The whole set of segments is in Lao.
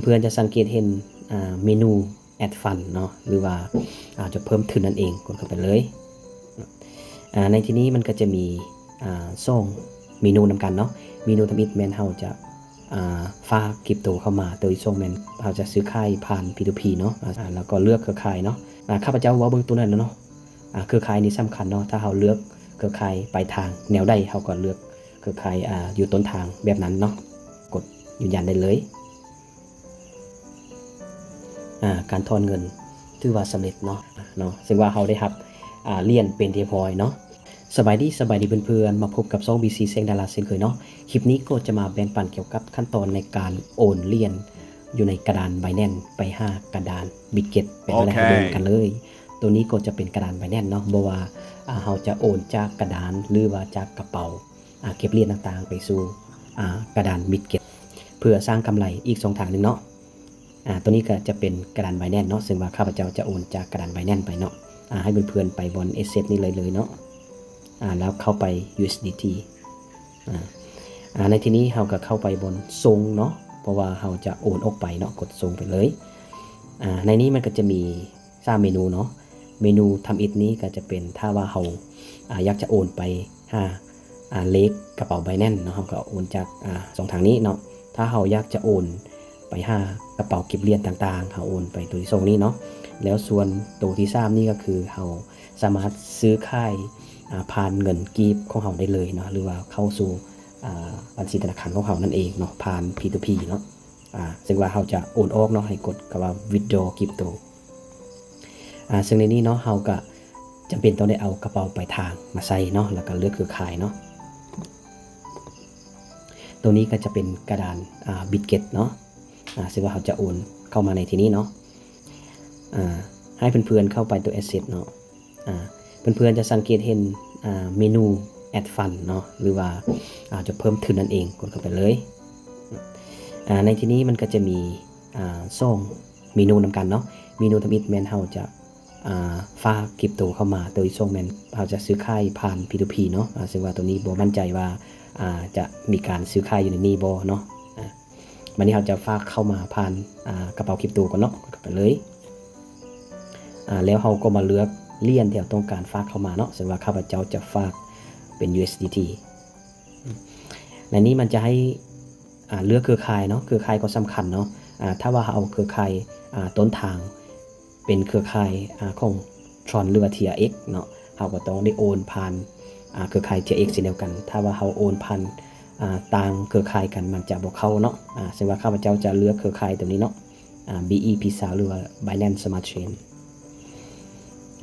ເພື່ອນໆຈະສັງເກດເຫັນ ອ່າ ເມນູ Add Fund ເນາະ ຫຼືວ່າ ອ່າ ຈະເພີ່ມທຶນນັ້ນເອງ ກົດເຂົ້າໄປເລີຍ. ອ່າ ໃນທີ່ນີ້ມັນກໍຈະມີ ອ່າ ສອງເມນູນຳກັນເນາະ. ເມນູທຳອິດແມ່ນເຮົາຈະ ອ່າ ຝາກຄຣິບໂຕເຂົ້າມາ, ໂຕທີ່ສອງແມ່ນເຮົາຈະຊື້ຂາຍຜ່ານ P to P ເນາະ ອ່າ ແລ້ວກໍເລືອກເຄືອຂ່າຍເນາະ. ອ່າ ຂ້າພະເຈົ້າເວົ້າເບື້ອງຕົ້ນນັ້ນເນາະ. ອ່າ ເຄືອຂ່າຍນີ້ສຳຄັນເນາະ, ຖ້າເຮົາເລືອກເຄືອຂ່າຍປາຍທາງແນວໃດ ເຮົາກໍເລືອກເຄືອຂ່າຍ ອ່າ ຢູ່ຕົ້ນທາງແບບນັ້ນເນາະ, ກົດຢືນຢັນໄດ້ເລີຍ. ອ່າ ການຖອນເງິນຖືວ່າສຳເລັດເນາະ ເນາະ ເຊິ່ງວ່າເຮົາໄດ້ຮັບ ອ່າ ຫຼຽນເປັນທີ່ຮຽບຮ້ອຍເນາະ. ສະບາຍດີ ສະບາຍດີເພື່ອນໆ ມາພົບກັບຊ່ອງ BC ແສງດາລາເຊັ່ນເຄີຍເນາະ. ຄລິບນີ້ກໍຈະມາແບ່ງປັນກ່ຽວກັບຂັ້ນຕອນໃນການໂອນຫຼຽນຢູ່ໃນກະດານ Binance ໄປຫາກະດານ Bitget ເປັນແນວໃດ ໂອເຄ ເຮົາເບິ່ງນຳກັນເລີຍ. ໂຕນີ້ກໍຈະເປັນກະດານ Binance ເນາະ, ບໍ່ວ່າ ອ່າ ເຮົາຈະໂອນຈາກກະດານ ຫຼືວ່າຈາກກະເປົາ ອ່າ ເກັບຫຼຽນຕ່າງໆໄປສູ່ ອ່າ ກະດານ Bitget ເພື່ອສ້າງກຳໄລອີກຊ່ອງທາງໜຶ່ງເນາະ. ອ່າ ໂຕນີ້ກໍຈະເປັນກະດານ Binance ເນາະ, ເຊິ່ງວ່າຂ້າພະເຈົ້າຈະໂອນຈາກກະດານ Binance ໄປເນາະ. ອ່າ ໃຫ້ເພື່ອນໆໄປບ່ອນ Asset ນີ້ເລີຍເລີຍເນາະ. ອ່າ ແລ້ວເຂົ້າໄປ USDT. ອ່າ ອ່າ ໃນທີ່ນີ້ເຮົາກໍເຂົ້າໄປບ່ອນສົ່ງເນາະ, ເພາະວ່າເຮົາຈະໂອນອອກໄປເນາະ, ກົດສົ່ງໄປເລີຍ. ອ່າ ໃນນີ້ມັນກໍຈະມີ ສາມເມນູເນາະ. ເມນູທຳອິດນີ້ກໍຈະເປັນ ຖ້າວ່າເຮົາ ອ່າ ຢາກຈະໂອນໄປຫາ ອ່າ ເລກກະເປົາ Binance ເນາະ, ເຮົາກໍໂອນຈາກ ອ່າ ຊ່ອງທາງນີ້ເນາະ. ຖ້າເຮົາຢາກຈະໂອນໄປຫາກະເປົາເກັບຫຼຽນຕ່າງໆ ເຮົາໂອນໄປໂຕທີ່ສອງນີ້ເນາະ. ແລ້ວສ່ວນໂຕທີ່ສາມນີ້ກໍຄືເຮົາສາມາດຊື້ຂາຍ ອ່າ ຜ່ານເງິນກີບຂອງເຮົາໄດ້ເລີຍເນາະ, ຫຼືວ່າເຂົ້າສູ່ ອ່າ ບັນຊີທະນາຄານຂອງເຮົານັ້ນເອງເນາະ, ຜ່ານ P to P ເນາະ. ອ່າ ເຊິ່ງວ່າເຮົາຈະໂອນອອກເນາະ, ໃຫ້ກົດຄຳວ່າ Withdraw Crypto. ອ່າ ເຊິ່ງໃນນີ້ເນາະ ເຮົາກະຈຳເປັນຕ້ອງໄດ້ເອົາກະເປົາປາຍທາງມາໃສ່ເນາະ, ແລ້ວກະເລືອກເຄືອຂ່າຍເນາະ. ໂຕນີ້ກະຈະເປັນກະດານ ອ່າ Bitget ເນາະ. ອ່າ ເຊິ່ງວ່າເຮົາຈະໂອນເຂົ້າມາໃນທີ່ນີ້ເນາະ. ອ່າ ໃຫ້ເພື່ອນໆເຂົ້າໄປໂຕ Asset ເນາະ. ອ່າ ເພື່ອນໆຈະສັງເກດເຫັນ ອ່າ ເມນູ Add Fund ເນາະ ຫຼືວ່າ ອ່າ ຈະເພີ່ມທຶນນັ້ນເອງ, ກົດເຂົ້າໄປເລີຍ. ອ່າ ໃນທີ່ນີ້ມັນກໍຈະມີ ອ່າ ສອງເມນູນຳກັນເນາະ. ເມນູທຳອິດແມ່ນເຮົາຈະ ອ່າ ຝາກຄຣິບໂຕເຂົ້າມາ, ໂຕທີ່ສອງແມ່ນເຮົາຈະຊື້ຂາຍຜ່ານ P to P ເນາະ. ອ່າ ເຊິ່ງວ່າໂຕນີ້ບໍ່ໝັ້ນໃຈວ່າ ອ່າ ຈະມີການຊື້ຂາຍຢູ່ໃນນີ້ບໍ່ເນາະ. ອ່າ ບາດນີ້ເຮົາຈະຝາກເຂົ້າມາຜ່ານ ອ່າ ກະເປົາຄຣິບໂຕກ່ອນເນາະ, ເຂົ້າໄປເລີຍ. ອ່າ ແລ້ວເຮົາກໍມາເລືອກຫຼຽນທີ່ເຮົາຕ້ອງການຝາກເຂົ້າມາເນາະ, ເຊິ່ງວ່າຂ້າພະເຈົ້າຈະຝາກເປັນ USDT. ໃນນີ້ມັນຈະໃຫ້ ອ່າ ເລືອກເຄືອຂ່າຍເນາະ, ເຄືອຂ່າຍກໍສຳຄັນເນາະ. ອ່າ ຖ້າວ່າເຮົາເອົາເຄືອຂ່າຍ ອ່າ ຕົ້ນທາງ ເປັນເຄືອຂ່າຍ ອ່າ ຂອງ Tron ຫຼືວ່າ TRX ເນາະ, ເຮົາກໍຕ້ອງໄດ້ໂອນຜ່ານ ອ່າ ເຄືອຂ່າຍ TRX ເຊັ່ນດຽວກັນ. ຖ້າວ່າເຮົາໂອນຜ່ານ ອ່າ ຕ່າງເຄືອຂ່າຍກັນ ມັນຈະບໍ່ເຂົ້າເນາະ. ອ່າ ເຊິ່ງວ່າຂ້າພະເຈົ້າຈະເລືອກເຄືອຂ່າຍໂຕນີ້ເນາະ, ອ່າ BEP ຊາວ ຫຼືວ່າ Binance Smart Chain.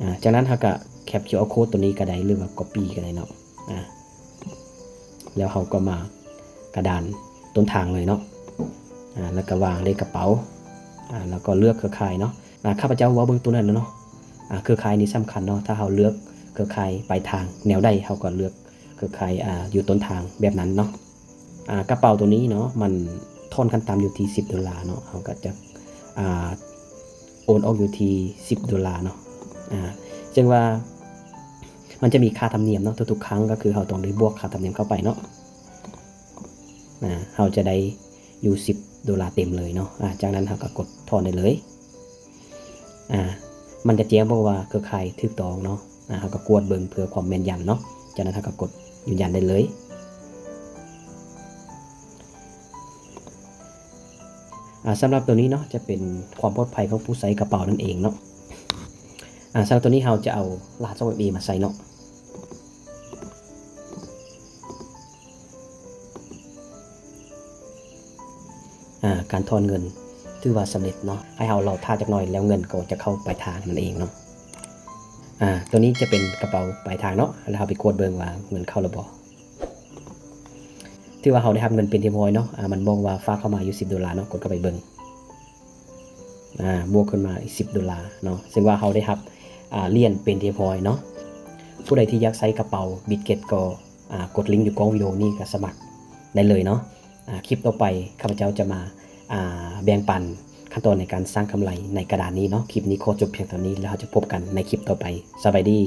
ອ່າ ຈາກນັ້ນເຮົາກະແຄັບ QR code ໂຕນີ້ກໍໄດ້ ຫຼືວ່າ copy ກໍໄດ້ເນາະ. ອ່າ ແລ້ວເຮົາກໍມາກະດານຕົ້ນທາງເລີຍເນາະ. ອ່າ ແລ້ວກໍວາງເລກກະເປົາ. ອ່າ ແລ້ວກໍເລືອກເຄືອຂ່າຍເນາະ. ອ່າ ຂ້າພະເຈົ້າເວົ້າເບື້ອງຕົ້ນນັ້ນແຫຼະເນາະ. ອ່າ ເຄືອຂ່າຍນີ້ສຳຄັນເນາະ. ຖ້າເຮົາເລືອກເຄືອຂ່າຍປາຍທາງແນວໃດ ເຮົາກໍເລືອກເຄືອຂ່າຍ ອ່າ ຢູ່ຕົ້ນທາງແບບນັ້ນເນາະ. ອ່າ ກະເປົາໂຕນີ້ເນາະ ມັນຖອນຂັ້ນຕ່ຳຢູ່ທີ່ສິບໂດລາເນາະ. ເຮົາກໍຈະ ອ່າ ໂອນອອກຢູ່ທີ່ສິບໂດລາເນາະ. ອ່າ ເຊິ່ງວ່າມັນຈະມີຄ່າທຳນຽມເນາະ. ທຸກໆຄັ້ງກໍຄືເຮົາຕ້ອງໄດ້ບວກຄ່າທຳນຽມເຂົ້າໄປເນາະ. ອ່າ ເຮົາຈະໄດ້ຢູ່ສິບໂດລາເຕັມເລີຍເນາະ. ອ່າ ຈາກນັ້ນເຮົາກໍກົດຖອນໄດ້ເລີຍ. ອ່າ ມັນຈະແຈ້ງບອກວ່າເຄືອຂ່າຍຖືກຕ້ອງເນາະ. ອ່າ ເຮົາກໍກວດເບິ່ງເພື່ອຄວາມແມ່ນຢຳເນາະ. ຈາກນັ້ນເຮົາກໍກົດຢືນຢັນໄດ້ເລີຍ. ອ່າ ສຳລັບໂຕນີ້ເນາະ ຈະເປັນຄວາມປອດໄພຂອງຜູ້ໃຊ້ກະເປົານັ້ນເອງເນາະ. ອ່າ ສຳລັບໂຕນີ້ເຮົາຈະເອົາລະຫັດສອງ ເອັຟ ເອ ມາໃສ່ເນາະ. ອ່າ ການຖອນເງິນຖືວ່າສຳເລັດເນາະ. ໃຫ້ເຮົາລໍຖ້າຈັກໜ່ອຍ ແລ້ວເງິນກໍຈະເຂົ້າປາຍທາງນັ້ນເອງເນາະ. ອ່າ ໂຕນີ້ຈະເປັນກະເປົາປາຍທາງເນາະ. ແລ້ວເຮົາໄປກວດເບິ່ງວ່າເງິນເຂົ້າແລ້ວບໍ່. ຖືວ່າເຮົາໄດ້ຮັບເງິນເປັນທີ່ຮຽບຮ້ອຍເນາະ. ອ່າ ມັນບອກວ່າຝາກເຂົ້າມາຢູ່ສິບໂດລາເນາະ. ກົດເຂົ້າໄປເບິ່ງ. ອ່າ ບວກຂຶ້ນມາອີກສິບໂດລາເນາະ. ເຊິ່ງວ່າເຮົາໄດ້ຮັບ ອ່າ ຫຼຽນເປັນທີ່ຮຽບຮ້ອຍເນາະ. ຜູ້ໃດທີ່ຢາກໃຊ້ກະເປົາ Bitget ກໍ ອ່າ ກົດລິ້ງຢູ່ກ້ອງວິດີໂອນີ້ກໍສະໝັກໄດ້ເລີຍເນາະ. ອ່າ ຄລິບຕໍ່ໄປຂ້າພະເຈົ້າຈະມາ ອ່າ ແບ່ງປັນຂັ້ນຕອນໃນການສ້າງກຳໄລໃນກະດານນີ້ເນາະ. ຄລິບນີ້ຂໍຈົບພຽງເທົ່ານີ້ ແລ້ວເຮົາຈະພົບກັນໃນຄລິບຕໍ່ໄປ. ສະບາຍດີ.